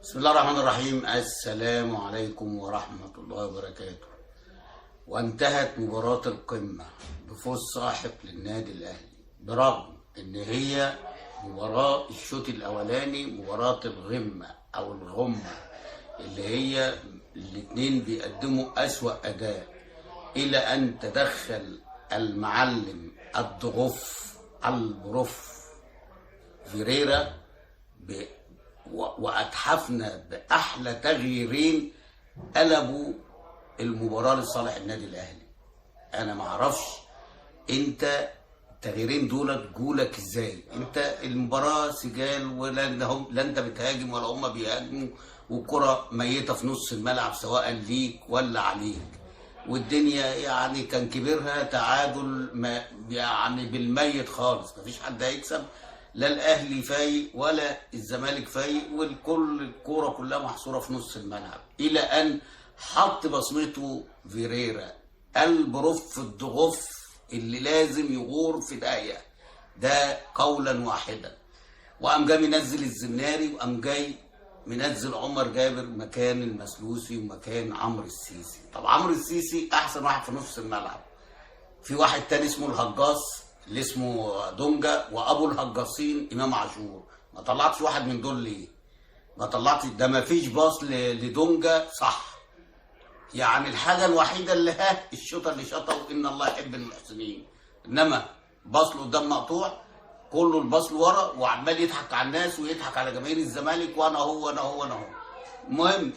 بسم الله الرحمن الرحيم. السلام عليكم ورحمة الله وبركاته. وانتهت مباراة القمة بفوز ساحق للنادي الأهلي، برغم إن هي مباراة الشوط الأولاني مباراة الغمة أو الغمة، اللي هي الاتنين بيقدموا أسوأ أداء، إلى أن تدخل المعلم الضغف البروف فيريرا وأتحفنا بأحلى تغييرين قلبوا المباراة لصالح النادي الأهلي. أنا معرفش أنت التغييرين دولت جولك إزاي. أنت المباراة سجال، ولا لا أنت بتهاجم ولا هم بيهاجموا، والكرة ميتة في نص الملعب سواء ليك ولا عليك، والدنيا يعني كان كبيرها تعادل ما يعني بالميت خالص، مفيش حد هيكسب، لا الاهلي فايق ولا الزمالك فايق، والكل الكورة كلها محصورة في نص الملعب، الى ان حط بصمته فيريرا البروف الضغف اللي لازم يغور في داهية ده قولا واحدا. وقام جاي منزل الزناري، وقام جاي منزل عمر جابر مكان المسلوسي ومكان عمرو السيسي. طب عمرو السيسي احسن واحد في نص الملعب، في واحد تاني اسمه الهجاص اللي اسمه دونجا، وابو الهجاصين امام عاشور. ما طلعتش واحد من دول ليه؟ ما طلعتش ده، ما فيش باص لدونجا صح. يعني الحاجة الوحيدة اللي ها الشوطه اللي شطه، ان الله يحب المحسنين، انما باص له قدام مقطوع، كله الباص ورا، وعمال يضحك على الناس ويضحك على جماهير الزمالك، وانا هو انا هو انا هو. المهم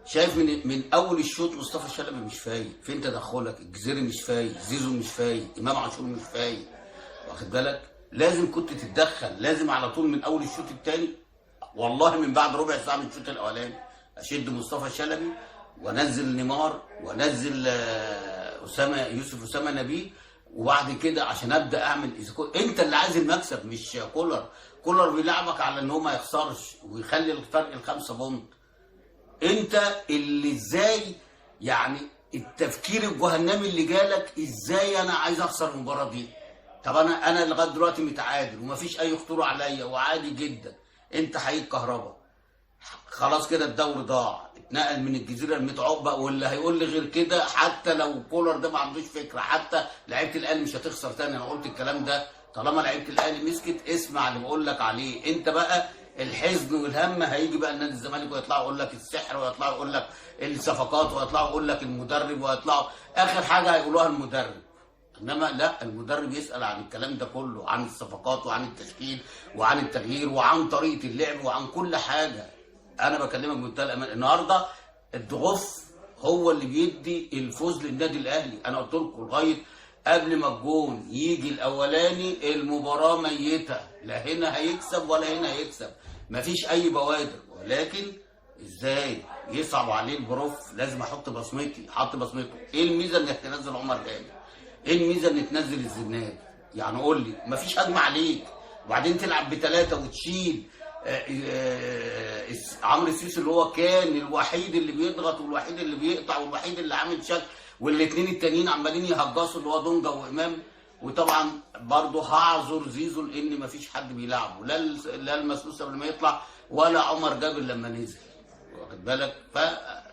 شايف من اول الشوط مصطفى شلبي مش فايق، فين تدخلك؟ الجزيري مش فايق، زيزو مش فايق، امام عاشور مش فايق، واخد بالك؟ لازم كنت تتدخل، لازم على طول من اول الشوط الثاني، والله من بعد ربع ساعة من الشوط الاولاني اشد مصطفى شلبي وانزل نيمار وانزل اسامة يوسف اسامة نبيه، وبعد كده عشان ابدا اعمل. انت اللي عايز المكسب مش كولر. كولر بيلعبك على ان هو ما يخسرش ويخلي الفرق ال5 point. انت اللي ازاي يعني التفكير الجهنمي اللي جالك، ازاي انا عايز اخسر المباراة دي؟ طب انا لغاية دلوقتي متعادل ومفيش اي خطورة عليا وعادي جدا. انت حقيقة كهربا خلاص كده الدوري ضاع، اتنقل من الجزيرة ل100 عقبه، واللي هيقول لي غير كده حتى لو كولر ده ما عندوش فكرة، حتى لعيبة الاهلي مش هتخسر تاني. انا قلت الكلام ده، طالما لعيبة الاهلي مسكت اسمع اللي بقول لك عليه. انت بقى الحزن والهم هيجي بقى لنادي الزمالك، ويطلعوا يقول لك السحر، ويطلعوا يقول لك الصفقات، ويطلعوا يقول لك المدرب، ويطلعوا اخر حاجة هيقولوها المدرب. انما لا، المدرب يسال عن الكلام ده كله، عن الصفقات وعن التشكيل وعن التغيير وعن طريقه اللعب وعن كل حاجة. انا بكلمك بمنتهى الامان، النهارده الضغف هو اللي بيدي الفوز للنادي الاهلي. انا قلت لكم لغاية قبل ما الجون يجي الاولاني المباراة ميته، لا هنا هيكسب ولا هنا هيكسب، مفيش اي بوادر. ولكن ازاي يصعب عليه البروف؟ لازم احط بصمتي. حط بصمته. ايه الميزة انك تنزل عمر جابر؟ ايه الميزة انك تنزل الزناد؟ يعني قول لي مفيش هجمة عليك، وبعدين تلعب بثلاثة وتشيل عمرو السيسي اللي هو كان الوحيد اللي بيضغط والوحيد اللي بيقطع والوحيد اللي عامل شكل، والاثنين التانيين عمالين يهجصوا اللي هو دونجا وامام. وطبعا برضه هعذر زيزو لان مفيش حد بيلعبه، لا المسلوس قبل ما يطلع ولا عمر جابر لما نزل، واخد بالك؟ ف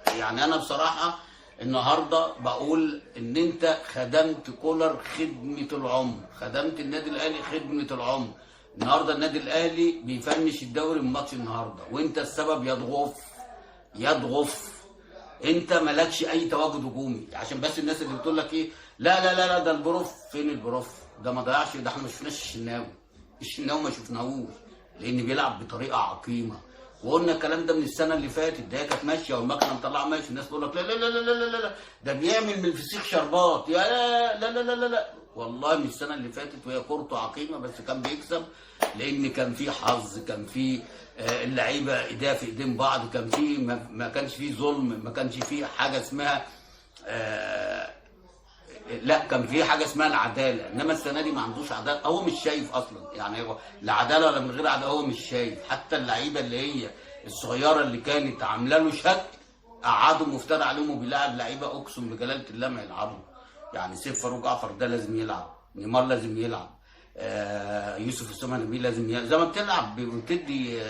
يعني انا بصراحة النهارده بقول ان انت خدمت كولر خدمة العمر، خدمت النادي الاهلي خدمة العمر. النهارده النادي الاهلي بيفنش الدوري من ماتش النهارده، وانت السبب يا ضغف يا ضغف. انت مالكش اي تواجد هجومي، عشان بس الناس اللي بتقول لك ايه، لا لا لا لا ده البروف، فين البروف ده؟ ما ضيعش، ده احنا ما شفناش الشناوي، الشناوي ما شفناهوش لان بيلعب بطريقة عقيمة. وقلنا الكلام ده من السنة اللي فاتت، ده كانت ماشية والمكنه مطلعه ماشي، الناس تقول لك لا لا لا لا لا لا ده بيعمل من الفسيخ شربات، يا لا لا لا لا لا. والله من السنة اللي فاتت وهي كورته عقيمة، بس كان بيكسب لان كان في حظ، كان في اللعيبة ايديها في ايدين بعض، كان في ما كانش في ظلم، ما كانش في حاجة اسمها لا كان في حاجة اسمها العدالة. انما السنة دي ما عندوش عدالة، هو مش شايف اصلا، يعني هو لا عدالة ولا من غير عدالة، هو مش شايف. حتى اللعيبة اللي هي الصغيرة اللي كانت عامله له شكل قعدوا مفترى عليهم، وبيلعب لعيبة اقسم بجلاله الله ما يلعبوا. يعني سيف فاروق جعفر ده لازم يلعب، نيمار لازم يلعب، يوسف اسامة نبيل لازم يلعب. زي ما بتلعب وبتدي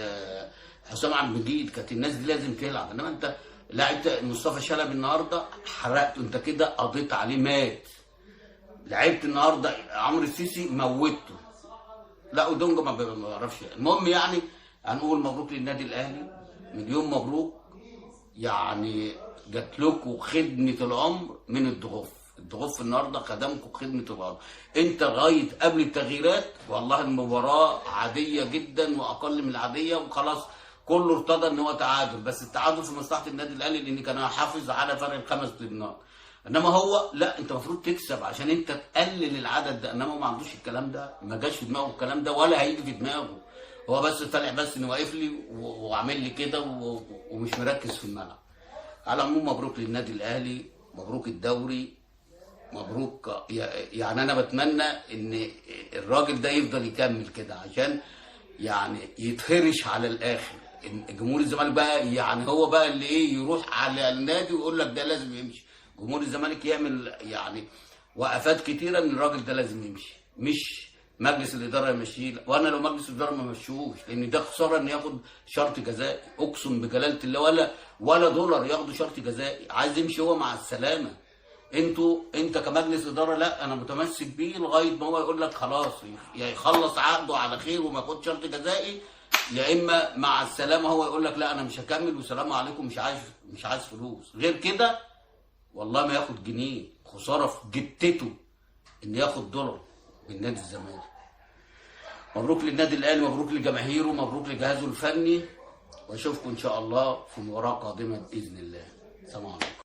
حسام عبد المجيد، كانت الناس دي لازم تلعب. انما انت لعبت مصطفى شلبي النهارده حرقته، انت كده قضيت عليه، مات. لعبت النهارده عمرو السيسي موتته. لا ودونجا ما بعرفش. المهم يعني هنقول مبروك للنادي الاهلي، مليون مبروك. يعني جات لكم خدمة العمر من الضغوف، الضغوف النهارده خدمكم خدمة العمر. انت لغاية قبل التغييرات والله المباراة عادية جدا واقل من العادية، وخلاص كله ارتضى ان هو تعادل، بس التعادل في مصلحة النادي الاهلي لان كان هيحافظ على فرق الخمس نقاط. انما هو لا، انت المفروض تكسب عشان انت تقلل العدد ده، انما هو ما عندوش الكلام ده، ما جاش في دماغه الكلام ده ولا هيجي في دماغه. هو بس طالع بس انه واقف لي وعامل لي كده ومش مركز في الملعب. على العموم مبروك للنادي الاهلي، مبروك الدوري، مبروك. يعني انا بتمنى ان الراجل ده يفضل يكمل كده عشان يعني يتهرش على الاخر. جمهور الزمالك بقى يعني هو بقى اللي ايه، يروح على النادي ويقول لك ده لازم يمشي. جمهور الزمالك يعمل يعني وقفات كتيرة ان الراجل ده لازم يمشي، مش مجلس الادارة يمشيه. وانا لو مجلس الادارة ما مشوش، لان ده خسارة ان ياخد شرط جزائي، اقسم بجلاله الله ولا دولار ياخدوا شرط جزائي. عايز يمشي هو مع السلامة. انت كمجلس ادارة لا، انا متمسك بيه لغاية ما هو يقول لك خلاص، يا يخلص عقده على خير وما ياخدش شرط جزائي، يا اما مع السلامة هو يقول لك لا انا مش هكمل وسلام عليكم، مش عايز فلوس. غير كده والله ما ياخد جنيه، خسارة في جتته ان ياخد دولار من نادي الزمالك. مبروك للنادي الاهلي، مبروك لجماهيره، مبروك لجهازه الفني، واشوفكم ان شاء الله في مباراة قادمة باذن الله. سلام عليكم.